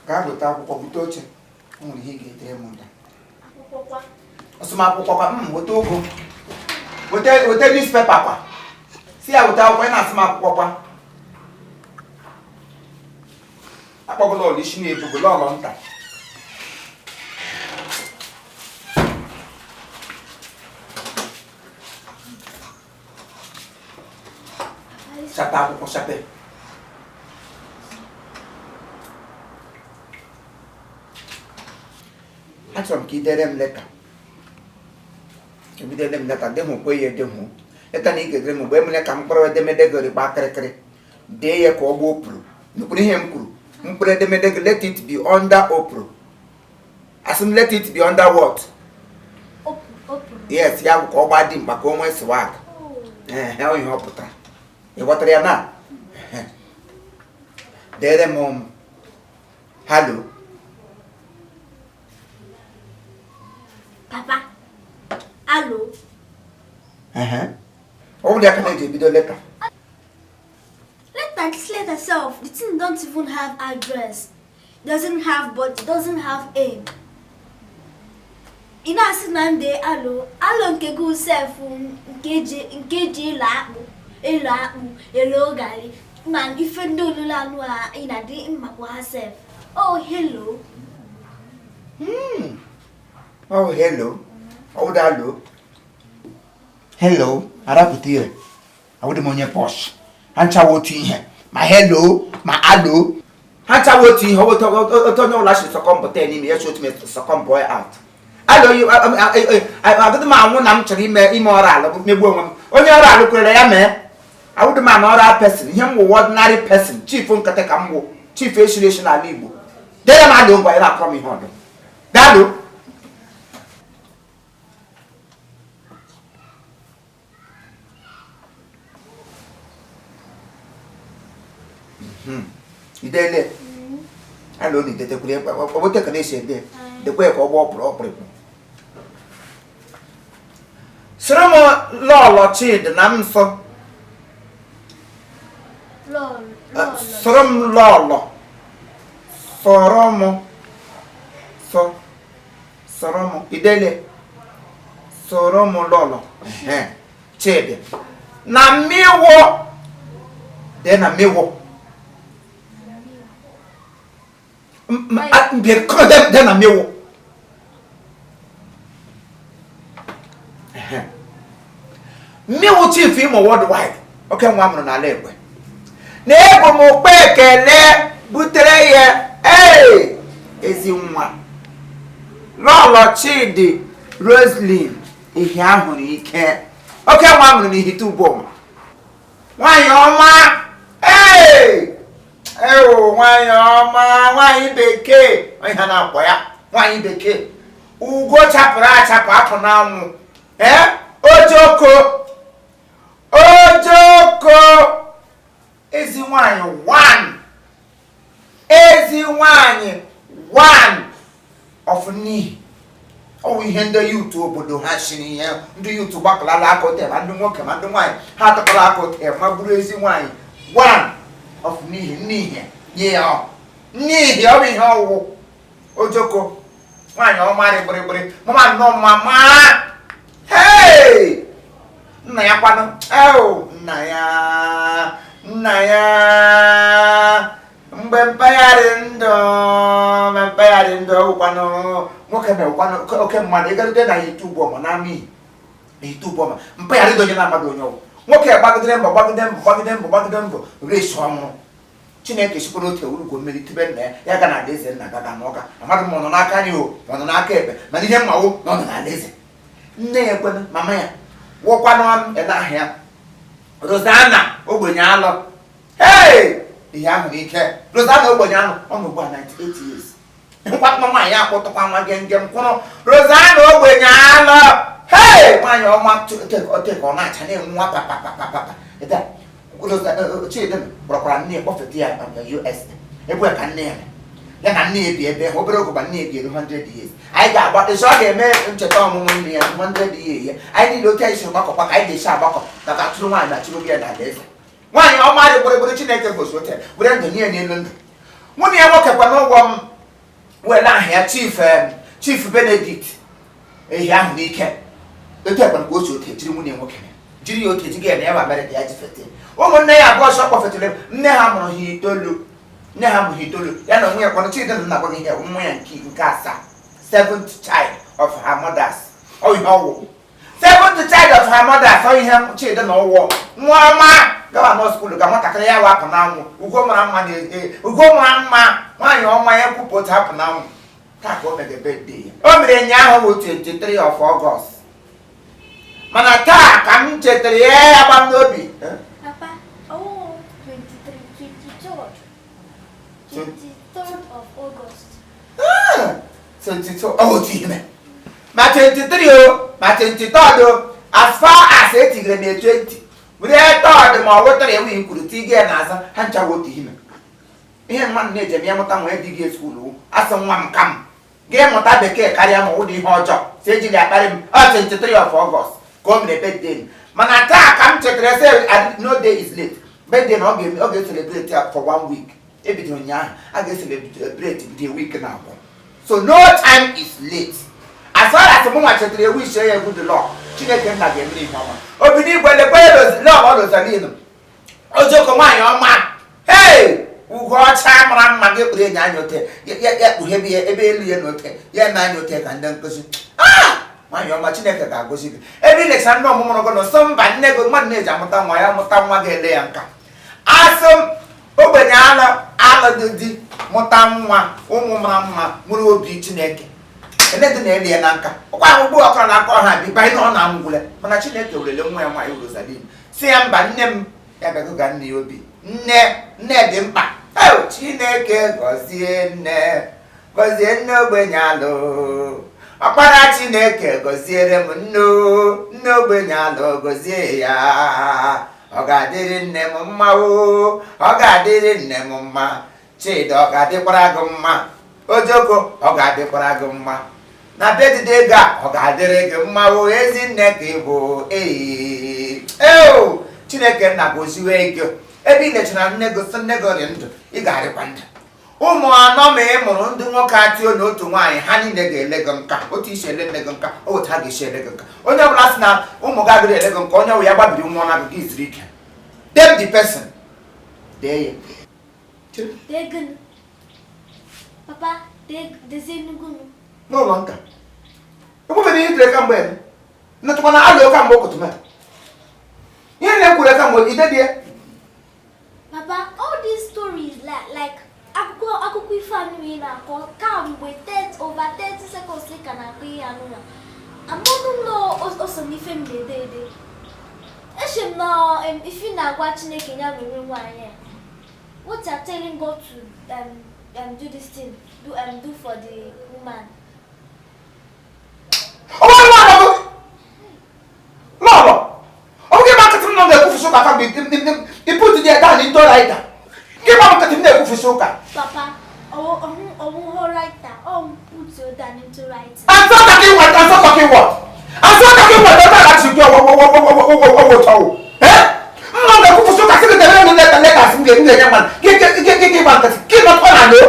Gaa gote akwụkwọ, bute oche. O nwere ihe ị ga-edere m nda. Ọsọ m akwụkwọ kwa, m weta ụgụ. Weta weta newspaper kwa. Si ya weta akwụkwọ, ị na-asị m akwụkwọ kwa. Akpọgo lọlọ isi na-ebugo lọlọ nta. Chape akwụkwọ chape. Achọrọ m ka ị dere m leta. Ebidele m leta, dehụkwa ya edehụ. Leta na ị ga-edere m mgbe emere ka mkpụrụ edemede gị rịgba kịrịkịrị. Dee ya ka ọ gbaa opuru. Nụkwuru ihe m kwuru. Mkpụrụ edemede gị, let it be under opuru. Asị m let it be under what? Yes, ya bụ ka ọ gbaa dimkpa ka o nwee swag. Ee, ihe ọ pụtara. Ị ghọtara ya na? Dere m hello. Papa, hello. Ọ bụrụ ya ka na-eji ebido leta. Letter, this letter self, the thing don't even have address. Doesn't have body, doesn't have aim. Ị na-asị na m dee alo, alo nke gị sef nke eji elo akpụ, elo akpụ, elo garị, ma ife ndị olulu anụ a ị na-adị mmakwa ha sef. Oh, hello. Oh, hello. Ọ bụrụ alo. Hello, arapụta ire. Awụdị m onye posh. Ha nchawa otu ihe. Ma hello, ma alo. Ha nchawa otu ihe. Otu onye ụlọ si sọkọmbụ ten n'ime ya si otu sọkọmbụ out. Alo, agụdị m anwụ na m chọrọ ime ime ọrụ alụ megbuo onwe m. Onye ọrụ alụ kwere ya mee. Awụdị m an ọrụ person. Ihe m wụ ordinary person. Chief nkịtị ka m wụ. Chief eshiri eshi n'ala Igbo. Dere m alo ngwa, ị na-akọrọ m ihe ọdụ. Daalụ. Idele alo na idetekwuru ya ọbụte ka na-esi ede dekwa ya ka ọ gbaa ọkpụrụ ọkpụrụkpụ. Sịrị m lọlọ Chidi na m nsọ. Sọrọ m lọlọ, sọrọ m, sọ sọrọ m idele, sọrọ m lọlọ Chidi na mmiwọ dee na mmiwọ dee na mmiwọ. Mmiwụ chief Imo worldwide, oke nwa mụrụ n'ala Egbe, na-ebu m ụkpa ekele butere ya. Ee, ezi nwa lọlọ Chidi Roslyn ihe ahụrụ ike, oke nwa mụrụ n'Ihite Uboma, nwanyị ọma. Ee, ewo, nwanyị ọma, nwanyị bekee, onye ha na-akpọ ya nwanyị bekee, ugo chapụrụ achapụ apụ n'anwụ. Ee, ojoko ojoko, ezi nwanyị one, ezi nwanyị one of n'ihi ọ bụ ihe ndị youth obodo ha shiri, ihe ndị youth gbakọlala aka ote, ma ndị nwoke ma ndị nwaanyị, ha atọkọla aka ote ma bụrụ ezi nwaanyị one of n'ihi n'ihi nye ya n'ihi ọ bụ ihe ọwụwụ ojoko, nwaanyị ọmarị gbịrịgbịrị mama nnọọ mama. Hey, nna ya kwanụ, eo, nna ya, nna ya mgbe mpaghara ndụ, mgbe mpaghara ndụ ọwụkwanụ nwoke mewụkwanụ oke mmadụ. Ịgarute na Ihite Uboma na ama Ihite Uboma, mpaghara ndụ onye na-amadụ onye ọwụ nwoke gbagidere mbọ, gbagide mbọ, gbagide mbọ, gbagide mbọ resi ọnwụ. Chineke sikwara otu ewurugwo mmiri tibe nna ya, ya ga n'ala eze nna gaga n'ọka. Amadụ m ọ nọ n'aka nri o, ma ọ nọ n'aka ekpe, mana ihe mmawo na ọ nọ n'ala eze nne ya. Ekwenụ mama ya wụkwanụ ele aha ya, Rosanna Ogbenye Alọ. Hey, ihe ahụ n'ike Rosanna Ogbenye Alọ, ọ nọ ugbu a 98 years. Nkwa nwaanyị akpụtụkwa nwa gengem kwụrụ Rosanna Ogbenye Alọ. Hey, nwaanyị ọma ote ka ọ na-acha na-enwe nwa papapapapa. Chidi kpọrọkwara nne ya kpọfeta ya US, ebe ka nne ya ya na nne ya bi ebe ha. Obere oge gba nne ya bi eru 100 years, anyị ga-agba esi ọ ga-eme ncheta ọmụmụ nne ya 100 years ya. Anyị niile otu anyị si gbakọkwa ka anyị ga-esi agbakọ maka atụrụ nwaanyị na chụrụ ya n'ala eze. Nwaanyị ọma dị gbịrịgbịrị, Chineke gosi ote were ndụ nye ya n'elu ndụ. Nwunye ya nwoke kwa n'ụgwọ m Were aha ya Chief Benedict ehi ahụ n'ike etu ekpere ka o si ote jiri nwunye nwoke jiri ya ote jiga ya na ya bụ Amerịka ya ji fete. Ụmụnne ya abụọ ọsọ kpọfetere nne ha mụrụ ha itoolu, nne ha mụrụ ha itoolu, ya na onwe ya kpọrọ Chidi na agwa gị ihe nwa ya nke asaa, seventh child of her mothers. Ọ ihe ọwụ seventh child of her mothers. Ọ ihe Chidi na ọwụ nwa ọma gawa nọ school ka nwatakịrị ya wapụ n'anwụ. Ugo mara mma na ugo mara mma, nwaanyị ọma ya kwupụ otu hapụ n'anwụ. Taa ka o mere birthday ya. O mere ụnyaahụ bụ 23 of August, mana taa ka m chetara ya, ya gba m n'obi. Papa, oh, 23, 23rd. 23rd of August. Ah, 22 ọ otu ihe ma 23 o ma 23rd o, as far as etigere na 20 were third ma ọ wetara enweghị kwuru tiga ya n'azụ ha nchawa otu ihe. Ihe mmadụ na-eji eme ya mụta nwa ejighị school asị nwa m ka m ga-emụta bekee karịa ma ụdị ihe ọjọọ si ejiri akparị m. Ọ 23 of August ka o mere birthday m, mana taa ka m chetara sị no day is late. Birthday na ọ ga-ecelebrate ya for one week ebidoro ụnyaahụ, a ga-ecelebrate bido week na abụọ, so no time is late. As far as mụ nwa chetara ewu ise ya good luck. Chineke nna ga-emere ihe ọma obi n'igwe. Lekwe lọọ Rosaline Ojoko, nwaanyị ọma. Hey, ugo ọcha mara mma gị kpụrụ enyi anya ote ya kpughebe ya ebe elu ya na ote ya eme anya ote ka ndị nkụzi. Ah, nwaanyị ọma, Chineke ga-agọzi gị ebe ị lechara ndị ọmụmụrụ gị nọ sọ mba nne gị. Mmadụ na-eji amụta nwa ya mụta nwa ga-ele ya nka asụ ogbenye alụ alụ di mụta nwa ụmụ mara mma nwere obi Chineke enedị na-ele ya na nka ọkwa ahụ ugbu ọkọrọ na aka ọha bi banye na ọ na-amụgwule, mana Chineke werele nwa ya nwaanyị Rosaline si ya mba nne m ya bịago ga nne ya obi nne nne dị mkpa. Eo, Chineke gọzie nne, gọzie nne ogbenye alụ ọkpara. Chineke gọziere m nne o, nne ogbenye alụ gọzie ya. Ọ ga-adịrị nne m mma o, ọ ga-adịrị nne m mma. Chidi, ọ ga-adịkwara gị mma. Ojoko, ọ ga-adịkwara gị mma na birthday ga ọ ga-adịrị gị mma o. Ezi nne ka ị bụ. Ee eo, Chineke nna goziwe gị ebe ị lechara nne gị sị nne gị rị ndụ, ị ga-arịkwa ndụ. Ụmụ anọ ma ị mụrụ ndị nwoke atio na otu nwaanyị, ha niile ga-ele gị nka otu isi ele nne gị nka o otu ha ga-esi ele gị nka. Onye ọbụla sị na ụmụ gị agịrị ele gị nka, onye ọbụla ya gbabiri nwa na gị zuru ike. Dem the person dee ya. Dee gịnị? Papa, dee dezie gịnị? N'ụlọ nka ekwubeghị ihe idere kamgbe nnetụkwana alụ kamgbe ụkụtụ ihe na-ekwure kamgbe ide dị ya. Papa, all these stories like akụkọ ifo anụ ị na-akọ kamgbe 30 over 30 seconds ị ka na-akọ ihe anụ na amụnụ m na o so n'ife m na-ede ede. Eche m na ife ị na-agwa Chineke ya mere nwaanyị a. What you are telling God to do this thing, do for the woman. Ọ bụrụ nwa lọlọ ọ bụghị ịgba nkịtị m nọ na-ekwufusi ụka kamgbe iput dị down into writer gị gba nkịtị m na-ekwufusi ụka. Papa, ọwụhụ writer, ọ put you down into writing. I'm still talking what? I'm still talking what? I'm still talking what? Don't ask you what? Eh? M nọ na-ekwufusi ụka sị gị debe m leta letters m ga-enye mmadụ gị gị gị gị gba nkịtị gị nọkọ na lo.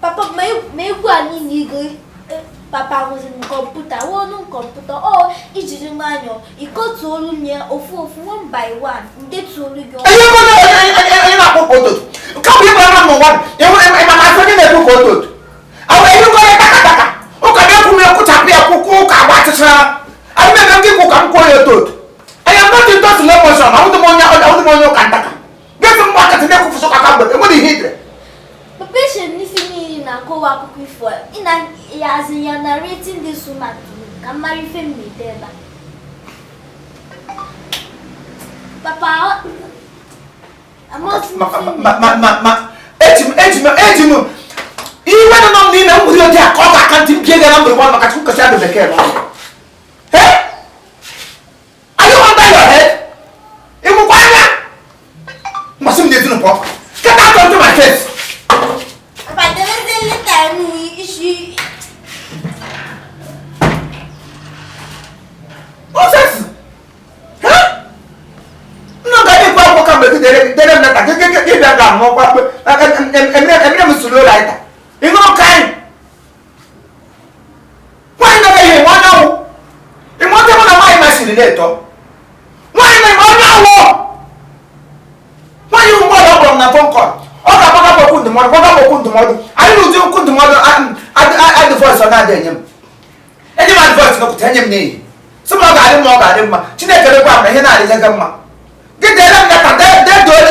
Papa, ma egwu a niile igo papa rụziri m kọmputa wọnụ kọmputa ọ ijiri nwayọọ ikotu olu nye ofu ofu, one by one, ndetu olu gị. Onye onye onye na-akpọ ka ototu nke bụ ịgba na n'ụwa ịma na asị onye na-ekwu ka ototu awụ enyego onye takataka ụka bịa kwu m ekwuchapụ ya kwụkwụ ụka agba achịchara anyị mere ndị kwụ ka m kwuo ya ototu. I am not into slow motion. Ahụdị m onye, ahụdị m onye ụka ntaka gịsị mgbe akatị na-ekwufusi ụka kamgbe enwere ihe idere. Papa, eche m n'isi niile na-akọwa akụkọ ifo a. Ị na ya azị ya narrating this woman to me ka m mara ife m na-ede ebe a. Papa, amaghị m ma ife m ma ma ma ma eji m iwe nọ m n'ime m nwere otu a ka ọ ga-aka ntị m pie gị na mgbere maka Chukwu kasị adụ bekee n'ọnụ. Hey! Are you under your head? Ịmụkwa anya? Mmasị m na-etinu pụọ. Get out onto my face! Papa, debezie leta nụ isi. Nonsense! Huh? Nna ga ekwu akwụkwọ kamgbe gị dere dere m leta gị gị gị bịa ga mụọ kwa emere m slow writer. Ị ṅụrụ ka anyị? Relate nwaanyị mere onye awọ nwaanyị. Mgbe ọ kpọrọ m na phone call, ọ ga-agbaga m okwu ndụmọdụ, gbaga m okwu ndụmọdụ. Anyị na ụdị okwu ndụmọdụ advice ọ na-adị enye m, enye m advice n'ụtụtụ, enye m n'ehihie, sị m ọ ga-adị mma, ọ ga-adị mma. Chineke lekwa m na ihe na-adịghị mma. Gị deere m leta,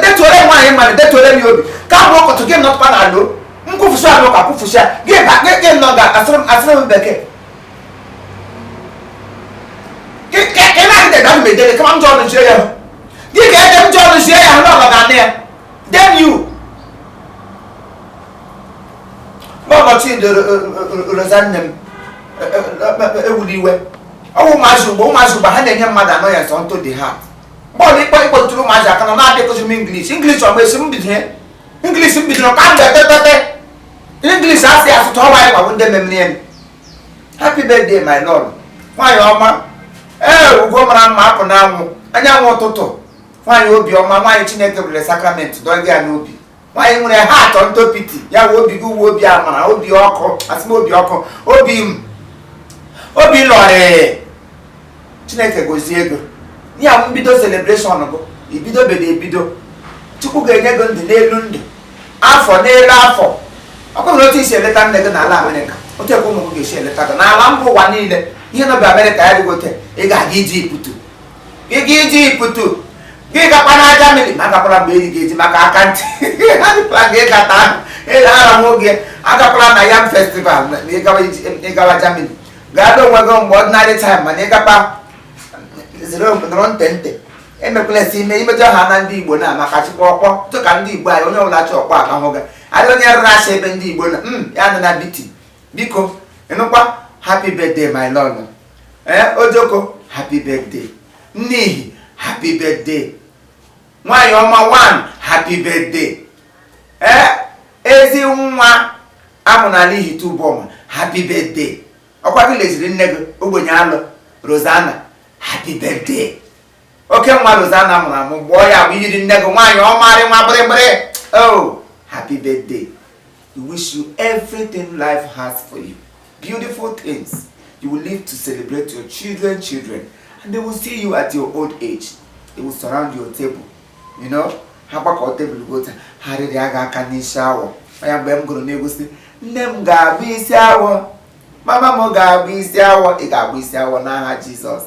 detuore m nwaanyị mmadụ, detuore m ya obi ka mgbe ụkọtụ gị nọtụkwa na alụ nkwụfụsị alụ ka kwụfụsị ya gị ba gị nọ ga-asịrị m, asịrị m bekee gị ka ị na-adị deda m edere kama m jọọ ọnụ chie ya gị ka ede m jọọ ọnụ chie ya hụ na ọ ga-anị ya. Damn you! N'ụbọchị Rosa nne m ewuli iwe ọwụ ụmụazị ugbo, ụmụazị ugbo ha na-enye mmadụ anọ ya nsọ ntụ dị ha bọọlụ ikpọ ikpọtụrụ ụmụazị aka nọ na-abịa kụziri m English. English ọma esi m bido English, m bidoro ka m ga-etetete English asị asụtụ ọwa anyị gwabụ ndị memere ya. Happy birthday, my lord, nwaanyị ọma. Ee, ugo mara mma apụ n'anwụ, anyanwụ ụtụtụ, nwaanyị obi ọma, nwaanyị Chineke were sakramenti dọga ya n'obi, nwaanyị nwere heart unto pity ya wụ obi gị uwe obi amara, obi ọkụ, asị m obi ọkụ, obi m obi lọrị. Chineke gozie ego ya. Mbido celebration bụ ibido bedo ebido. Chukwu ga-enye gị ndụ n'elu ndụ, afọ n'elu afọ. Ọ bụrụ otu isi eleta nne gị n'ala Amerịka, otu ekwe ụmụ gị ga-esi eleta gị n'ala mba ụwa niile. Ihe nọbụ Amerịka ya dịghị ote ị ga-aga iji iputu gị ga iji iputu gị gakwa n'aja mmiri ma agakwala mgbe eri ga-eji maka aka ntị adịkwala gị ịgata ịghara m oge. Agakwala na Yam Festival na ịgawa Germany, gaa onwe gị mgbe ordinary time, mana ịgakwa zere nọrọ nte nte. Emekwala esi ime imejọ ha na ndị Igbo na maka chịkwa ọkpọ tụ ka ndị Igbo anyị onye ọbụla chọ ọkpọ agahụ gị adị onye rụrụ asị ebe ndị Igbo na ya nọ na biti. Biko ịnụkwa, happy birthday, my lord. Ee, ojoko, happy birthday. Nnihi, happy birthday. Nwanyị ọma one, happy birthday. Ee, ezi nwa amụ n'ala Ihite Uboma, happy birthday. Ọkwa gị leziri nne gị ogbenye alụ Rosanna, happy birthday. Oke nwa Rosanna mụrụ amụ gbụọ ya bụ yiri nne gị, nwaanyị ọmarị nwa gbịrịgbịrị. Oh, happy birthday. We wish you everything life has for you, beautiful things. You will live to celebrate your children children, and they will see you at your old age. They will surround your table. Ha gbakọ tebụl gota ha rịrị aga aka n'isi awọ ya. Mgbe m gụrụ n'egwu sị nne m ga-abụ isi awọ, mama m ga-abụ isi awọ, ị ga-abụ isi awọ n'aha Jizọs.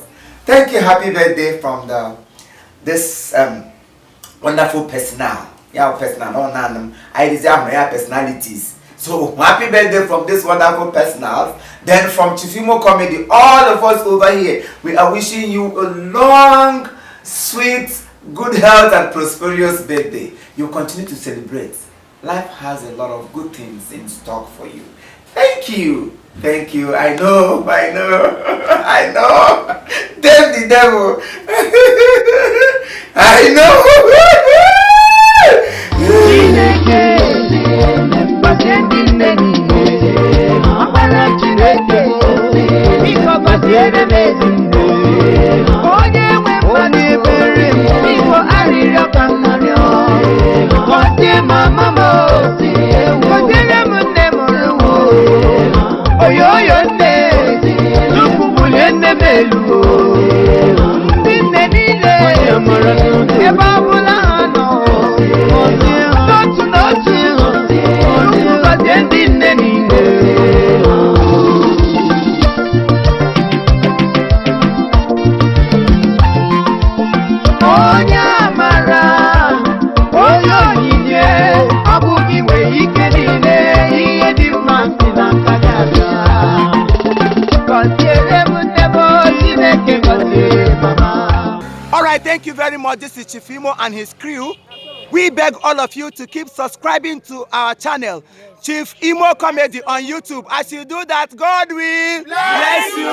Thank you. Happy birthday from the this wonderful personal ya personal ọ naanị m anyị dịzi ahụrụ ya personalities. So happy birthday from this wonderful personals. Then from Chief Imo Comedy, all of us over here, we are wishing you a long, sweet, good health and prosperous birthday. You continue to celebrate. Life has a lot of good things in stock for you. Thank you, thank you. I know, I know, I know. Damn the devil. I know. Chineke gọzie ndị nne niile. Ọkpara Chineke, biko gọziere m ezinne. Onye nwe mmadụ ebere, biko arịrịọ ka m na-arịọ, gọzie mama m, gọziere m nne mụrụ m, oyoyo nne. Chukwu bulie nne m elu. Ndị nne niile, ebe ọ bụla ha nọ, n'otu n'otu, Chukwu gọzie ndị nne niile. Onye amara, onye onyinye, ọ bụ gị nwe ike niile. Ihe dị mma si n'aka gị abịa. Gọziere m nne m, Chineke, gọzie mama. All right, thank you very much. This is Chief Imo and his crew. We beg all of you to keep subscribing to our channel, Chief Imo Comedy on YouTube. As you do that, God will bless you.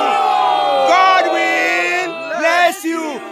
God will bless you.